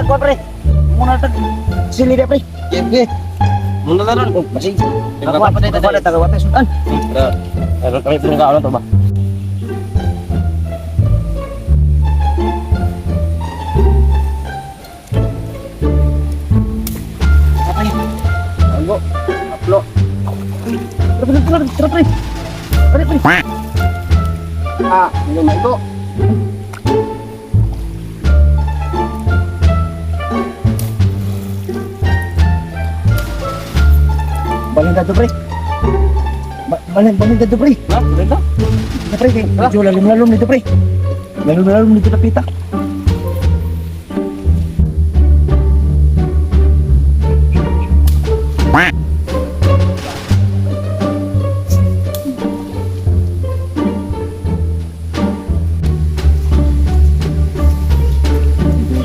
Tagkuan, pre. Muna tag sili dia, pre. Sige. Muna na ron. Oh, masig. Tagawa pa tayo, Tagawa tagawa tayo sudan. Pero kami puro kaon to ba? Apay. Ago. Aplo. Tara, pre, tara, tara, pre. Pre, pre. Ah, ano maigo? Balin dato, pre. Balin, balin dato, pre. Ha? Dito? Na, pre, kay medyo lalom-lalom dito, pre. Lalom-lalom dito na pita.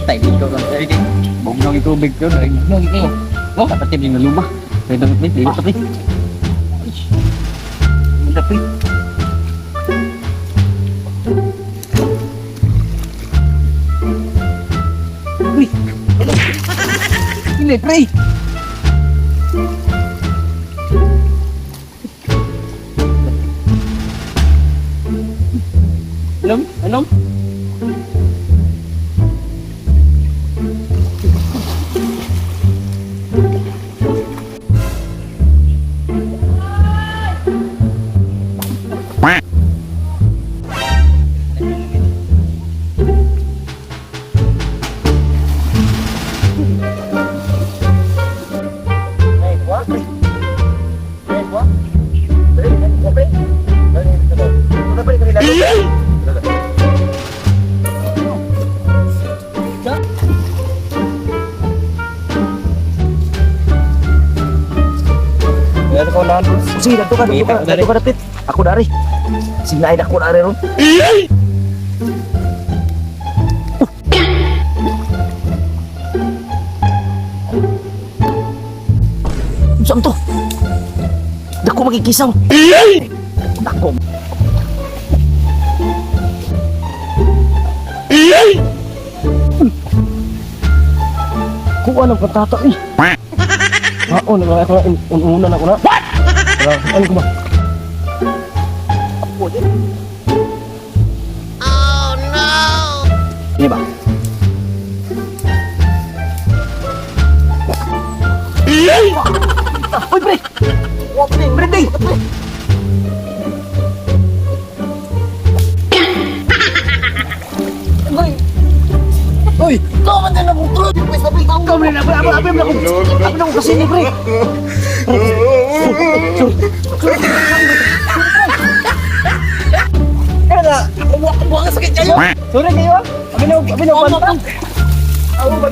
Tay dito lang. Ay, di. Bugnaw yung tubig ko. Ay, bugnaw yung kayo. Oh, dapat yung naluma. Ay, dapat may dito pre. Ganda, pre. Uy. Hindi, pre. Anom? Anom? Ay, kuha, pre. Ay, kuha. Pre, kuha, pre. Pre, pre, pre, pre. Meron ko na. Sige, dito ka, dito ka, dito ka, dapit. Ako dari. Sinain ako dari ron. Saan to? Dako magikisaw. Dako. Kuha ng patata eh. Oo, na ako una na ako na. What? Ano ko ba? Ini ba? Uy, pre! Pre, pre! Uy! Ikaw man din akong tulad yung pwesta pre. Ikaw man ako, ako, ako, ako, ako, ako, kasi ni pre. Sorry. Kaya na, buwak sakit kayo. Sorry kayo ah. Abi na, abi na, Ako ba?